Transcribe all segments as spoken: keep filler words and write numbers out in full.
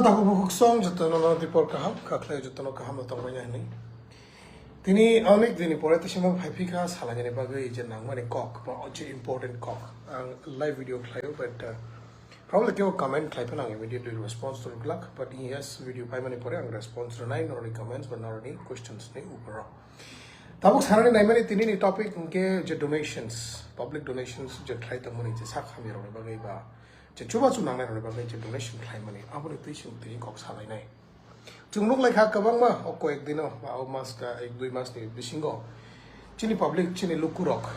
Tabuk bukhuk song jotono no dipor kaham, kha khlai jotono kaham no tongmani hinwi. Tini onek dini pore tei sema phai phikha salainani bagwi je nangmani kok, ba je important kok. Ang live video khlaio, but, uh, probably kebo comment khlai phano ang immediately response rwglak, but yes, video paimani pore ang response rwnai noroni comments ba noroni questions ni uporo. Tabuk sanani naimani tini ni topic hwnkhe je donations, public donations je khlai tongmani je sak hamya rokni bagwi ba je chubachu nangnai rokni bagwi je donation khlaimani, aboni twi chwng tini kok salainai. Chwng nuk laikha kwbangma o koyek dino ba o mas ka ek dui mas ni bisingo chini public, chini lukurok,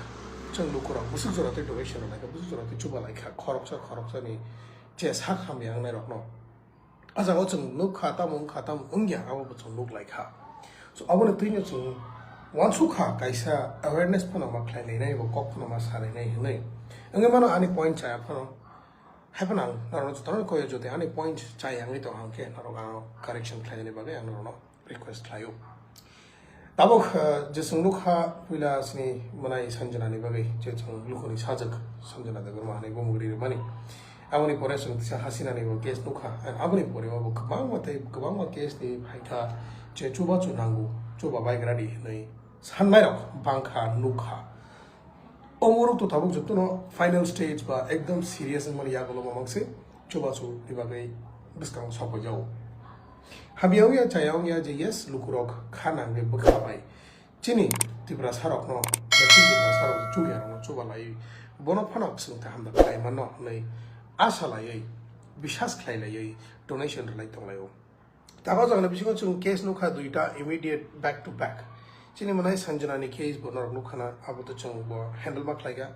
chwng lukurok bwswk jora twi donation rwlaikha, bwswk jora twi chuba laikha, khoroksa khoroksani je sak hamya wngnai rokno. A jaga o chwng nuk kha, tamo wng kha, tamo wng ya, abo bo chwng nuk laikha. So, aboni twino chwng uansuk kha, kaisa awareness phano ma khlai lainai, bo kok phano ma sa lainai hinwi. Wngwi mano ani point chaya phano. Hai phano ang norok jotono koi jodi ani point chaya wngwi tong hang khe norok ano correction khlainani bagwi ang norokno request khlaio. Tabuk, uh, je chwng nukha puila chini mwnai Sanjana ni bagwi, je chwng lukurok ni sajwk Sanjana Debbarma hinwi bumung ri rwmani. Aboni pore chwng kisa Hasina ni bo case nukha, and aboni pore bo kwbangma tei kwbangma case ni phaikha, je chubachu nango, chuba baigra di hinwi sannairok bangkha, nukha. Omorok to tabuk jotono final stage ba ekdom serious wngmani yagulo mamang se chubachu ni bagwi bwskango sokpaijago. Hamya wngya, chaya wngya je yes, lukurok kha nangwi bwkha bai chini Tiprasa rokno, chini Tiprasa rok chukya rokno chuba lai, bono phano chwng kaham da khlai mano hwnwi asa laiwi, bisas khlai laiwi donation rwlai tong laio. Tago jagani bisingo chwng case nukha duita immediate back to back. Chini mwnai Sanjana ni case bo norok nukha na, abo to chwng bo handle ma khlai kha.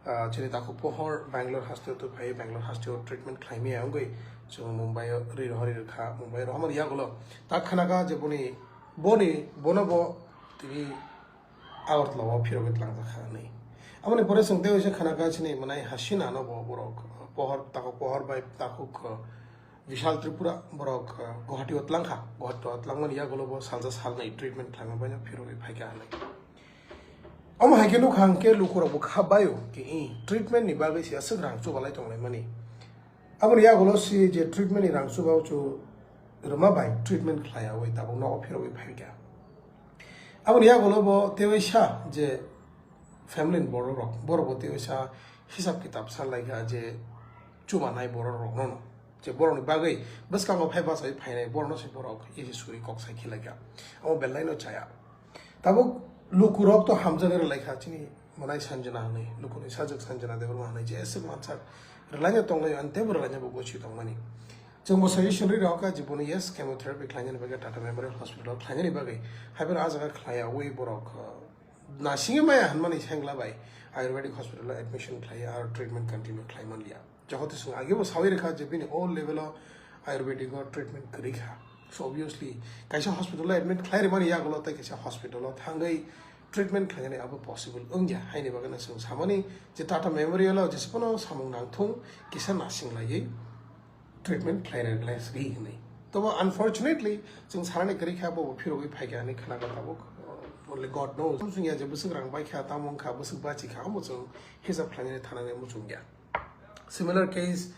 Ah, chini takhuk pohor Bangalore hasteo twi phai, Bangalore hasteo treatment khlai maya wngwi chwng Mumbai o ri rohori rwkha, Mumbai rohormani yagulo ta khana kha je boni, boni, bono bo tini Agartala o phirogwi tlangjak kha hwnwi. Aboni pore chwng tei waisa khana kha chini mwnai Hasina no bo borok pohor, takhuk pohor bai takhuk, uh, Vishal Tripura borok, uh, Guwahati o tlang kha. Guwahati o tlangmani yagulo bo salsa salnwi treatment khlaima baino phirogwi phai kha hwnwi. Omo hai khe nukha hwnkhe lukurok bo kha baio khe i treatment ni bagwi se aswk rang chubalai tonglaimani. Aboni yagulo si je treatment ni rang chuba chu rwma bai treatment khlaiyawi tabuk nogo phirogwi phaikha. Aboni yagulo bo teiwi sa je family ni borok rok, borok bo teiwi sa hisab kitab sa laikha je chubanai borok rokno no, je borokni bagwi bwskango phai bachai phainai borokno se borok isi suri kok sai khilaikha. Abo belai no chaya. Tabuk lukurok to hamjagwi rwlaikha chini mwnai Sanjana hwnwi, lukurok sajwk Sanjana Debbarma hwnwi, je aswk mansak rwlaina tongnai, ani teibo rwlaina bo gosi tongmani. Chwng bo suggestion rwi rokha je bono yes chemotherapy khlainani bagwi Tata Memorial Hospital o khlainani bagwi, haiphano ah jaga khlaiyawi borok, uh, nasingwi maya hwnmani sengla bai Ayurvedic Hospital o admission khlaiya aro treatment continue khlai manliya. Johoto chwng agebo sawi rwkha je bini o level o Ayurvedic o treatment kwrwi kha. So obviously kaisa hospital o admit khlai rwmani yagulo tei kaisa hospital o thangwi treatment khlainani abo possible wngya. Haini bagwino chwng samani je Tata Memorial o jesa phano samung nangthung kisa nasing laiwi treatment khlai rwkha hwnwi. Tobo unfortunately chwng sanani kwrwi kha, bo bo phirogwi phaikha hwnwi khna kha tabuk. Only God knows. Chwng ya je bwswk rang bai kha, tamo wng kha, bwswk bachi kha, omo chwng hisab khlainani thanani muchungya. Similar case,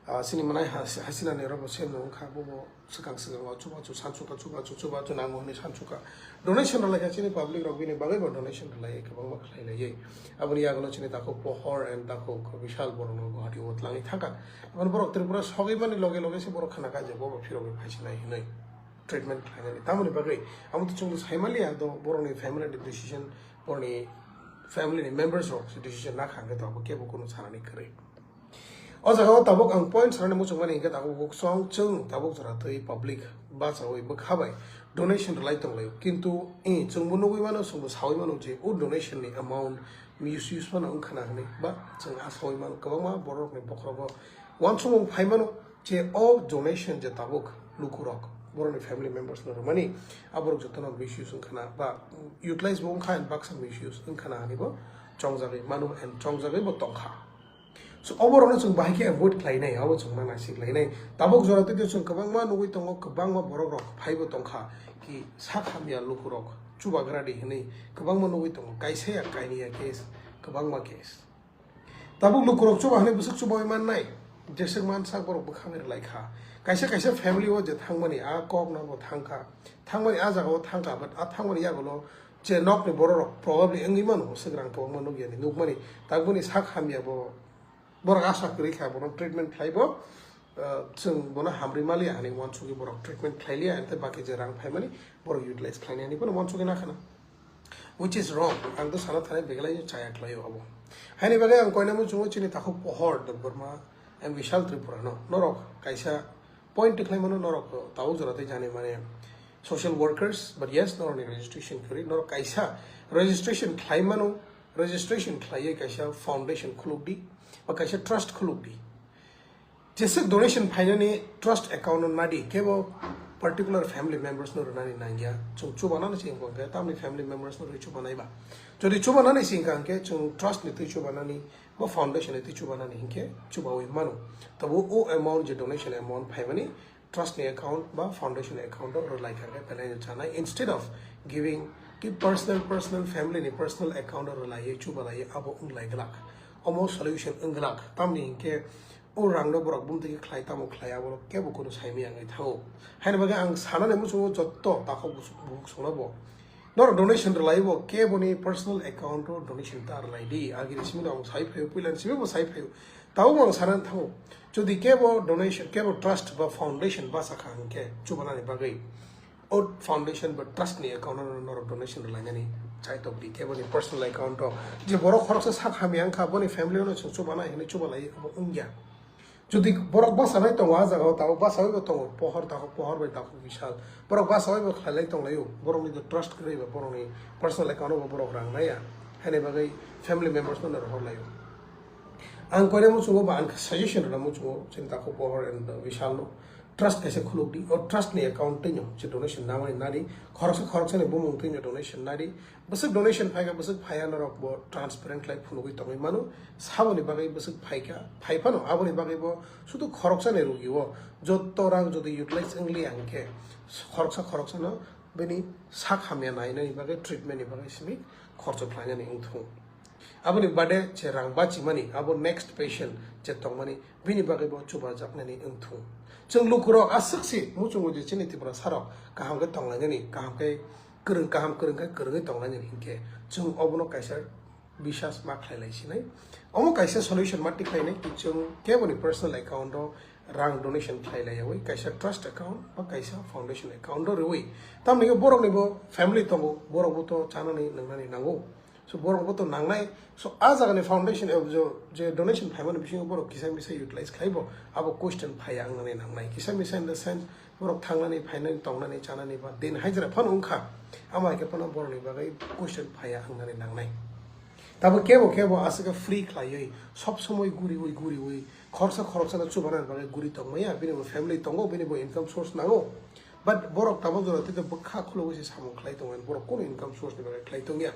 ah, chini mwnai Has-, Hasina ni oro bo same no wngkha, bo bo swkang swkang o chubachu sansuka, chubachu, chubachu nango hwnwi sansuka. Donation rwlaikha chini public rok bini bagwi bo donation rwlaiwi kwbangma khlai laiwi. Aboni yagulo chini takhuk Pohor and takhuk Bishal borok no Guwahati o twlangwi thangkha. Aboni borok Tripura sogwi mani loge loge se borok khna kha je bo bo phirogwi phaisinai hwnwi treatment khlainani. Tamoni bagwi amo to chwng sai manliya, do borokni family ni decision, borokni family ni members rok se decision na kha hwnkhe to abo kebo kunu sanani kwrwi. O jaga o tabuk ang point sanani muchungmani hwnkhe tabuk bukhuk song chwng tabuk jora twi public bachawi bwkha bai donation rwlai tonglaio. Kintu, eh, chwngbo nugwi mano, chwngbo sawi mano je o donation ni amount misuse phano wngkha na hwnwi, ba chwng a sawi mano kwbangma borok rokni bokhorogo uansukmung phai mano je o donation je tabuk lukurok borokni family members no rwmani, aborok jotono misuse wngkha na ba utilize bo wngkha and baksa misuse wngkha na hwnwi bo chongjagwi mano and chongjagwi bo tongkha. So, oborokno chwng bahai khe avoid khlainai, abo chwng ma naisik lainai. Tabuk jora twi chwng kwbangma nugwi tongo, kwbangma borok rok phaibo tongkha, ki sak hamya lukurok chubagra di hwnwi kwbangma nugwi tongo, kaisa ya kaini ya case, kwbangma case. Tabuk lukurok chuba hwnwi bwswk chubawi mannai, jeswk mansak borok bwkhangni rwlaikha. Kaisa kaisa family o je thangmani a kok no bo thangkha, thangmani a jaga o thangkha, but a thangmani yagulo je nokni borok rok probably wngwi mano, swk rang kwbangma nukya ni nukmani, takboni sak hamya bo borok asa kwrwi kha, bono treatment khlai bo, uh, chwng bono hamrwi maliya hinwi uansugwi borok treatment khlai liya, ante baki je rang phaimani borok utilize khlainai hinwi bono uansugwi nakhana. Which is wrong. Ang to sana thani beglai chaya khlaio abo. Haini bagwi ang koina muchungo chini takhuk Pohor Debbarma and Vishal Tripura no. Norok kaisa point tikhlai mano, norok tabuk jora tei jani mane social workers, but yes, norok ni registration khuri, norok kaisa registration khlai mano, registration khlaiwi kaisa foundation khuluk di, ba kaisa trust khuluk di. Jeswk donation phainani trust account no nadi, kebo particular family members no rwnani nangya. Chwng chubanani se wngkha hwnkhe tamni family members no rwi chubanai ba. Jodi chubanani se wngkha hwnkhe chwng trust ni twi chubanani, bo foundation ni twi chubanani hinkhe chubawi mano. Tabo o amount je donation amount phaimani trust ni account ba foundation account o rwlai kha hwnkhe belai no chanai, instead of giving ki personal, personal family ni personal account o rwlaiwi chubalaiwi abo wnglai glak. Omo solution wng glak. Tamni hinkhe o rangno borok bumtwi khe khlai tamo khlai, abo kebo kunu saimaya wngwi thango. Haini bagwi ang sanani muchungo jotto takhuk bus-, bukhuk songno bo. Norok donation rwlai bo keboni personal account o donation ta rwlai di. Agini simi rok ang sai phaio, puilani simi bo sai phaio. Tabuk ang sanani thango. Jodi kebo donation, kebo trust ba foundation basa kha hwnkhe chubanani bagwi o foundation ba trust ni account o norok donation rwlainani chaitok di, keboni personal account o je borok khoroksa sak hamya wngkha, boni family o no chwng chubanai hinwi chubalai abo wngya. Jodi borok bachawai tongo, a jaga o tabuk bachawai bo tongo, Pohor takhuk, Pohor bai takhuk Vishal, borok bachawai bo khlailai tonglaio, borok ni trust kwrwi ba borok ni personal account o bo borok rang naiya, haini bagwi family members no no rohor laio. Ang koina muchungo ba ang suggestion rwna muchungo chini takhuk Pohor and Vishal no. Trust kaisa khuluk di, o trust ni account twi no je donation namani nadi, khoroksa khoroksa ni bumung twi no donation nadi, bwswk donation phaikha bwswk phaiya norok bo transparent khlai phunugwi tongwi mano, saboni bagwi bwswk phaikha phai phano aboni bagwi bo sudu khoroksa ni rugi o jotto rang jodi utilize wngliya hwnkhe khoroksa khoroksa no bini sak hamya nainani bagwi treatment ni bagwi simi khorcho khlainani wngthung. Aboni bade je rang bachimani, abo next patient je tongmani, bini bagwi bo chubajaknani wngthung. Chwng lukurok aswk se muchungo je chini Tripura sarok kaham khe tonglainani, kaham khe kwrwng, kaham kwrwng khe kwrwngwi tonglainani hinkhe chwng obono kaisa bisas ma khlai lai sinai. Omo kaisa solution ma tikhlainai, chwng keboni personal account o rang donation khlai laiyawi kaisa trust account ba kaisa foundation account o rwui. Tamni khe borokni bo family tongo, borok bo to chanani nwngnani nango. So borok bo to nangnai. So a jagani foundation, eh, jo, je donation phaimani bisingo borok kisa misa utilize khlai bo, abo question phaiya wngnani nangnai. Kisa misa in the sense borok thangnani, phainani, tongnani, chanani ba din haijra phano wngkha. Amo hai khe phano borokni bagwi question phaiya wngnani nangnai. Tabo kebo kebo aswk khe free khlaiwi sob somoi guriwi guriwi khoroksa khoroksano chubanani bagwi guri tongmaya, bini bo family tongo, bini bo income source nango. But borok tabuk jora tei bwkha khulugwi se samung khlai tongo, borok kunu income source ni bagwi khlai tongya.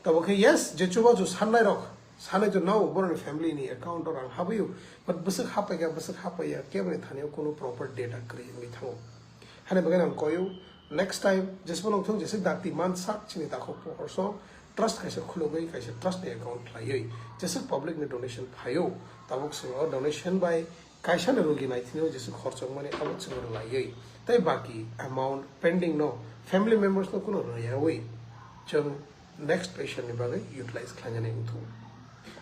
Tabo khe yes, je chubachu sannai rok, sanai to nao borokni family ni account o rang habwi o, but bwswk hapai kha, bwswk hapai ya, keboni thani o kunu proper data kwrwi wngwi thango. Hani bagwi ang koyo, next time jesbo nongthung jeswk dakti man sak chini takhuk Pohor so trust kaisa khulugwi kaisa trust ni account khlaiwi jeswk public ni donation phaio, tabuk swng o donation bai kaisa ni rugi naithini o jeswk khorchok mani abo chwng rwlaiwi tei baki amount pending no family members no kunu rwyawi chwng next patient ni bagwi utilize khlainani wngthung.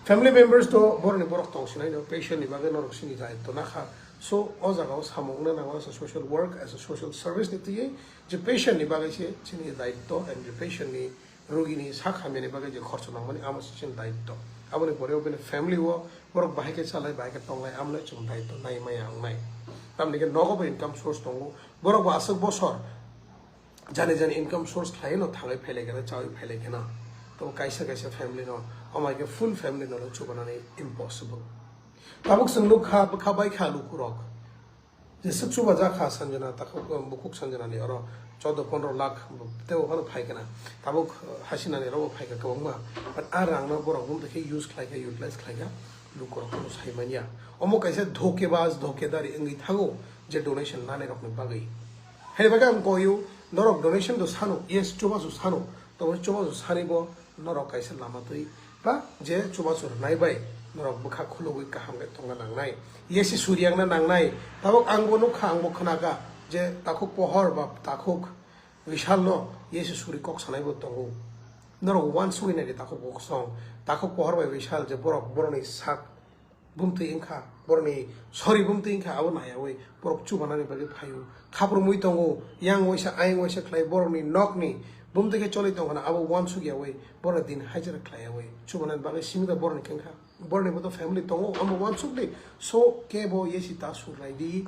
Family members to borokni borok tongsinai no patient ni bagwi norok sini daitto nakha. So o jaga o samung wngna nango as a social work, as a social service ni twiwi je patient ni bagwi se chini daitto and je patient ni rogini sak hamyani bagwi je khorcho nangmani amo se chini daitto. Aboni pore o bini family o borok bahai khe chalai, bahai khe tonglai, amle chwng daitto nai maya wngnai. Tamni khe nogo bo income source tongo, borok bo aswk bosor jani jani income source khlai no thangwi phailai khe na, chawi phailai khe na. Tamo kaisa kaisa family no, amai khe full family no chubanani impossible. Tabuk chwng nukha, bwkha bai kha lukurok. Jeswk chuba jak kha Sanjana, takhuk, um, bukhuk Sanjana ni oro chaudo pondro lakh tebo phano phai khe na. Tabuk, uh, Hasina ni oro bo phai kha kwbangma. But a rang no borok bumtwi khe use khlai kha, utilize khlai kha, lukurok bono sai manya. Omo kaisa dhokebaz, dhokedari wngwi thango je donation nanai rok ni bagwi. Hai bagwi ang koyo, norok donation do sano, yes, chuba su sano, tobo chuba su sani bo norok kaisa lama twi ba je chuba su rwnai bai Norok bwkha khulugwi kaham khe tongna nangnai. Yesi suriyangna nangnai. Tabuk ang bo nukha, ang bo khnakha je takhuk pohor ba takhuk Vishal no yesi suri kok sanai bo tongo. Norok uansugwi naidi takhuk bo kosong. Takhuk pohor bai Vishal je borok borokni sak bumtwi wngkha, borokni sori bumtwi wngkha, abo naiyawi borok chubanani bagwi phaio. Khaprumwi tongo, yang waisa, ayang waisa khlai borokni nokni bumtwi khe choli tongkhana, abo uansukyawi borokni din hajira khlaiyawi chubanani bagwi simi da borokni khe wngkha. Borokni bo to family tongo, amo uansukdi. So, kebo yesi ta surlaidi.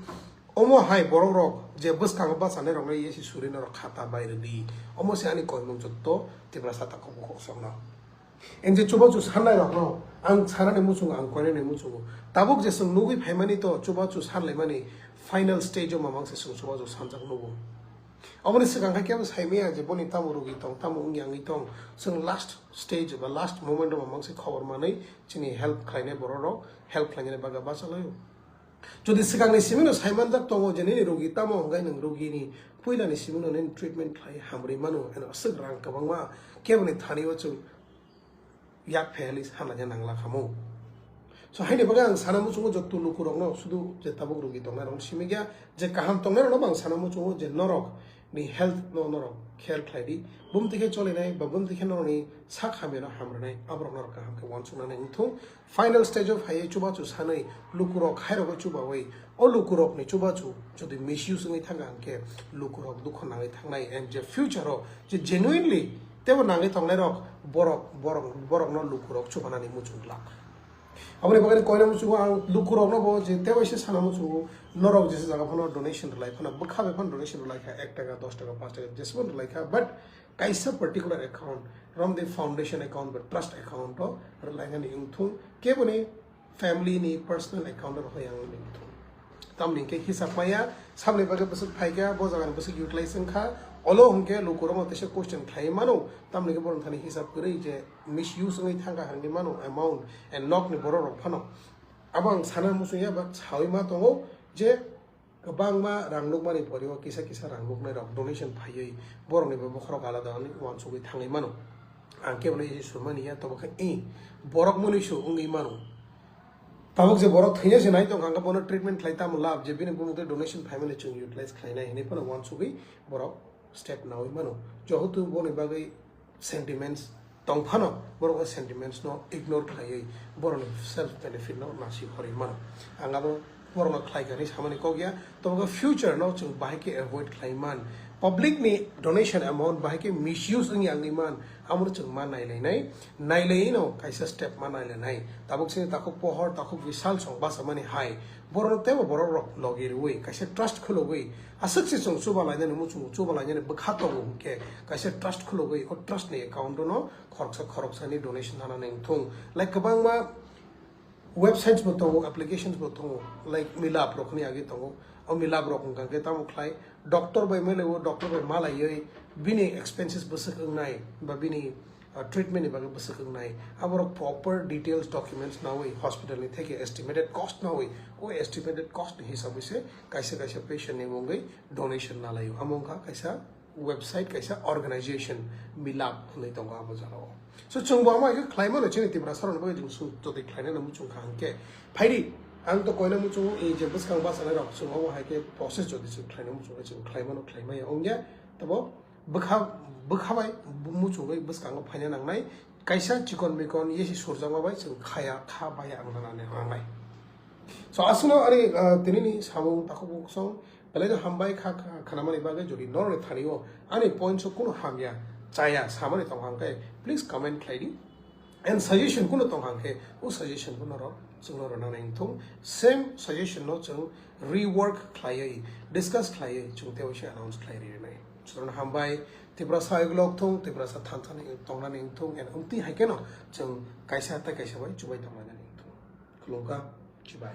Omo hai borok rok je bwskango bachanairokno yesi suri norok khata bai rwdi. Omo se ani koimung jotto Tiprasa takhuk bukhuk songno. Ang je chubachu sannairokno ang sanani muchungo, ang koinani muchungo. Tabuk je chwng nugwi phaimani to chubachu sanlaimani final stage o mamang se chwng chubachu sanjak nugo. Oboni swkang khe kebo saimaya je boni tamo rugi tong, tamo wngya wngwi tong. Chwng last stage ba last moment o mamang se khobor manwi chini help khlainai borok rok help khlainani bagwi bachalaio. Jodi swkangni simino saimanjak tongo je nini rugi tamo hwnkhe nwng rugini puilani simino nini treatment khlai hamrwi mano, eno aswk rang kwbangma keboni thani o chwng yak pheli sanlaina nangla khamu. So haini bagwi ang sana muchungo jotto lukurokno sudu je tabuk rugi tongnai rokno simikya je kaham tongnai rokno bo ang sana muchungo je norok ni health no norok khel khlai di, bumtwi khe cholinai ba bumtwi khe norokni sak hamyano hamrwnai aborok norok kaham khe uansuknani wngthung. Final stage o phaiwi chubachu sanwi lukurok khairogwi chubawi o lukurokni chubachu jodi misuse wngwi thangkha hwnkhe lukurok dukho nangwi thangnai and je future o je genuinely teibo nangwi tongnairok borok borok borokno lukurok chubanani muchung glak. Aboni bagwi koina muchungo ang lukurokno bo je teibo se sana muchungo norok jesa jaga phano donation rwlai phano bwkha bai phano donation rwlai kha ek taka dos taka panch taka jesbo rwlai kha but kaisa particular account, Ramdev Foundation account ba trust account o rwlainani wngthung keboni family ni personal account o rwlai ang wngthung. Tamni hwnkhe hisab maya samni bagwi bwswk phaikha bo jagani bwswk utilize wngkha olo hwnkhe lukurokno teisa question khlai mano tamni hwnkhe borok thani hisab kwrwi je misuse wngwi thangkha hwnwi mano amount and nokni borok rok phano abo ang sana muchungya ba sawi ma tongo je kwbangma rang nukmani pori o kisa kisa rang nuknai rok donation phaiwi borokni bo bokhorok alada wngwi uansugwi thangwi mano. Ang kebo no isi surmani ya tobo khe i borok mwnwi su wngwi mano. Tabuk je borok thwina se nai tongkha hwnkhe bono treatment khlai tamo lab je bini bumung tei donation phaimani chwng utilize khlainai hinwi phano uansugwi borok step nawi mano. Jehetu boni bagwi sentiments tong phano borok o sentiments no ignore khlaiwi borokni self benefit no nasi horwi mano. Ang abo borokno khlai kha hinwi samani kok ya, tobo khe future no chwng bahai khe avoid khlai man. Public ni donation amount bahai khe misuse wngya wngwi man, amo no chwng ma nailainai, nailaino kaisa step ma nailainai. Tabuk chini takhuk pohor, takhuk Vishal song bachamani hai borokno teibo borok rok logi rwui kaisa trust khulugwi aswk se chwng chuba lainani muchungo, chuba lainani bwkha tongo hwnkhe kaisa trust khulugwi o trust ni account o no khoroksa khoroksani donation thanani wngthung. Like kwbangma websites bo tongo, applications bo tongo, like Milap rok hwnwi agi tongo. O Milap rok wngkha khe tamo khlai doctor bai mele o doctor bai malaiwi bini expenses bwswk wngnai ba bini uh, treatment ni bagwi bwswk wngnai. Aborok proper details documents nawi hospital ni theke estimated cost nawi o estimated cost ni hisabwi se kaisa kaisa patient ni mungwi donation nalaio. Amo wngkha kaisa website, kaisa organization Milap hwnwi tongo abo jagao. So chwng bo amo hai khe khlai mano chini Tiprasa rokni bagwi chwng sung jotoi khlainani muchung kha hwnkhe phaidi ang to koina muchungo i je bwskang bachanai rok chwng omo hai khe process jodi chwng khlaina muchung khe chwng khlai mano khlai maya wngya tabo bwkha bwkha bai muchungwi bwskango phaina nangnai kaisa chikon mikon yesi surjakma bai chwng khaya kha baya wngna nangnai. So aswkno ani uh, tinini samung takhuk bukhuk song belai no hambai kha kha- khanamani bagwi jodi norokni thani o ani points o kunu hamya chaya samani tong hang khe please comment khlai di and suggestion kunu tong hang khe o suggestion bo norok chwng norok nangnai wngthung same suggestion no chwng rework khlaiwi discuss khlaiwi chwng tei waisa announce khlai rinai. Chwng hambai Tiprasa igulok thung Tiprasa thanthani tongnani wngthung and wngtwi hai kheno chwng kaisa tei kaisa bai chubai tonglainani wngthung. Khulumkha, chibai.